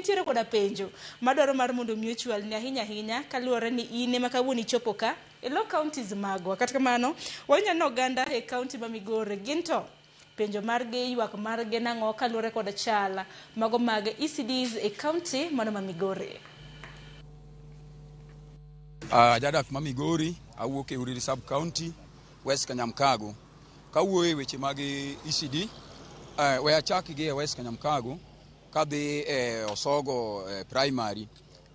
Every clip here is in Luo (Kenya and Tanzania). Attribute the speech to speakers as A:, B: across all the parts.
A: Intiere koda penjo madwaro mar mondo mi ochwalni ahinya ahinya kaluwore ni in ema kawuono ichopo ka e lo counties magwa. Kata kamano, wawinjo ni oganda e county ma Migori gin to penjo margi, ywak margi nang'o kaluwore kod chal mago mag ECDs e county mano ma Migori.
B: Jadak ma Migori, awuok e Uriri sub county, West Kanyamkago. Kawuoyo e weche mag ECD, we achak gi e West Kanyamkago kadhi e Osogo Primary.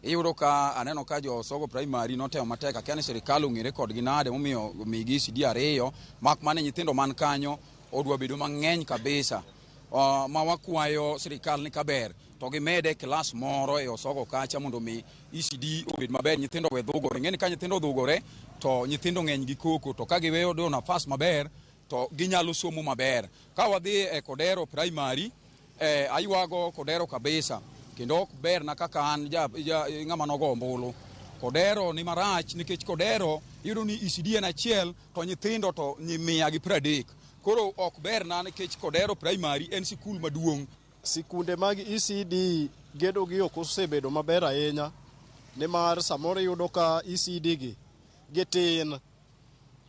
B: Iyudo ka aneno ka jo Osogo Primary notemo matek, akia ni sirikal ong'ere kodgi nade momiyo omigi ECD ariyo, mak mana nyithindo man kanyo odwa bedo mang'eny kabisa. Ma wakwayo sirikal ni kaber to gimede klas moro e Osogo kacha mondo mi ECD obed maber, nyithindo we dhugore. Ing'eni ka nyithindo odhugore to nyithindo ng'eny gi koko, to ka giweyo do nafas maber to ginyalo somo maber. Ka wadhi e Kodero Primary, aywago Kodero kabisa, kendo ok berna kaka an ja, ja, ng'ama nogo ombulu. Kodero ni marach nikech Kodero iyudo ni ECD en achiel to nyithindo to ni 130. Koro ok berna nikech Kodero Primary en sikul maduong'.
C: Sikunde mag ECD gedo gi ok osebedo maber ahinya, nimar samoro iyudo ka ECD gi gitin,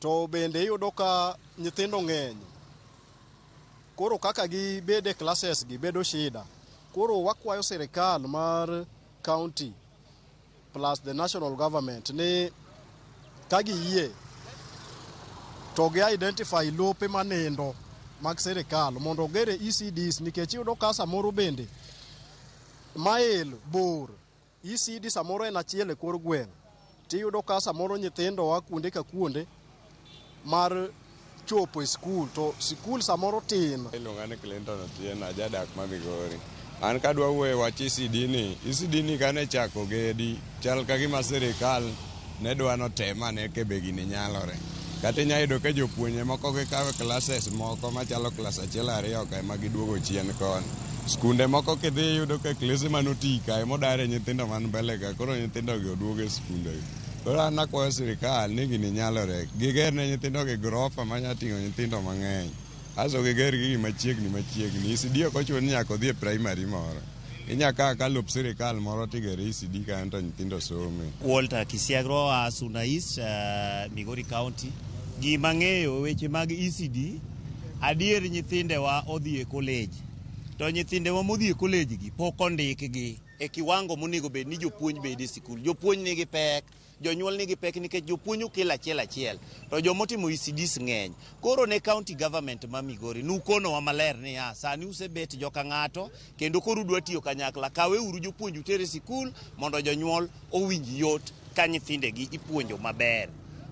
C: to bende iyudo ka nyithindo ng'eny. Koro kaka gibede e classes gi bedo shida. Koro wakwayo sirikal mar county plus the national government ni ka giyie to gi identify lope manindo mag sirikal mondo ogere ECDs, nikech iyudo ka samoro bende mail bor ECD samoro en achiel e kor gweng', tiyudo ka samoro nyithindo a kuonde ka kuonde mar chopo e skul to sikul samoro tin.
D: Iluonga ni Clinton Otieno, ajadak ma Migori. An kadwa wuoyo e wach ECD ni, ECD ni kane chako gedi, chal ka gima sirikal ne dwa notem ane ka be gini nyalore. Kata inya yudo ka jopuonje moko gikawo classes moko machalo klas achiel ariyo ka ema giduogo chien koni. Skunde moko kidhi iyudo ka klese manoti ka ema odare nyithindo man mbele ka, koro nyithindo gi oduog e skunde gi. Koro an akwayo sirikal ni gini nyalore. Giger ne nyithindo gi grofa manya ting'o nyithindo mang'eny. Aso giger gigi machiegni machiegni. ECD ok ochuno ni nyaka odhi e primary moro. Inya kawo ka lop sirikal moro tigero ECD kanyo to nyithindo some.
E: Walter Kisiagro a Suna East, Migori County. Gima ng'eyo weche mag ECD, adier nyithindewa odhi e college. To nyithindewa modhi e college gi pok ondikgi e kiwango monego bed ni jopuonj bed e sikul. Jopuonj nigi pek, jonyuol nigi pek nikech jopuonj okel achiel achiel to jomotimo ECDs ng'eny. Koro ne county government ma Migori nukonowa maler niya sani usebet joka ng'ato kendo koro udwa tiyo kanyakla, kaweuru jopuonj uter e sikul mondo jonyuol owinj yot ka nyithindegi ipuonjo maber.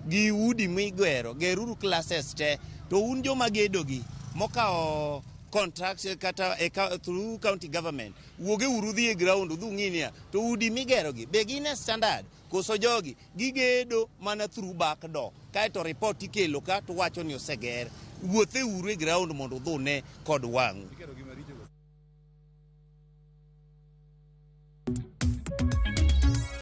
E: Gi udi migero, geruru classes te, to un joma gedogi mokawo contracts kata e, through county government, wuoge uru dhi e ground udhi ung'i niya to udi migerogi be gin e standard koso jogi gigedo mana through back door, kaeto report ikelo ka to wacho ni oseger. Wuothe uru e ground mondo udhi une kod wang'u.